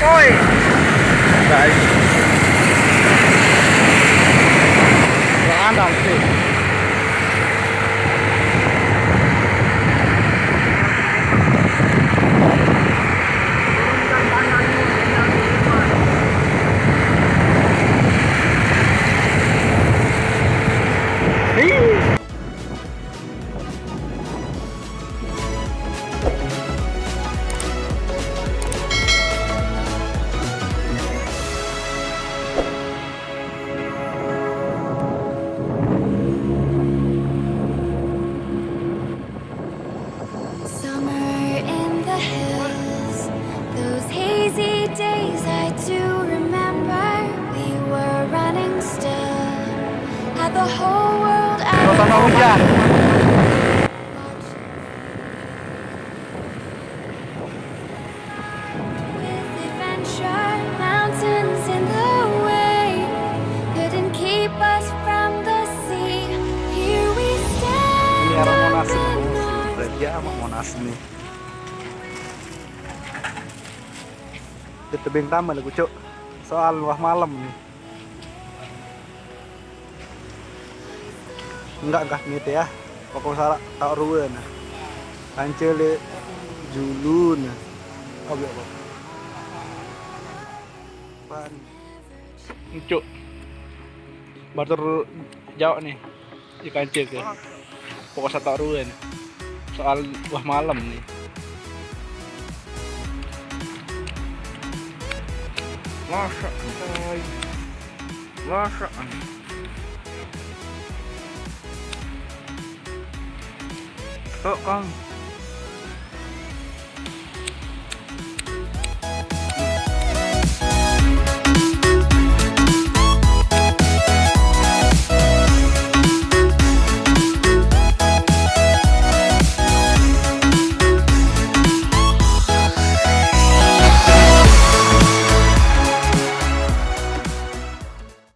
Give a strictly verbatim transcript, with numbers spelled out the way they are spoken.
Oi. Guys. Wah, ada sih. Summer in the hills, those hazy days I do remember. We were running still, had the whole world out. Suasana hujan. With adventure, mountains in the way, couldn't keep us from the sea. Here we stand. Ini arah Monas, ini raja sama Monas nih. Di tebing tambah lagu, Cuk. Soal wah malam nih. Enggak, enggak, ngete ya. Pokok sarak tak ruwe nah. Kancil le julu nah. Oke, oke. Pan. Cuk. Batur jawab nih. Di kancil ke. Pokok sarak tak ruwe nih. Soal wah malam nih. Masak, coy. Masak. Kok, Kang?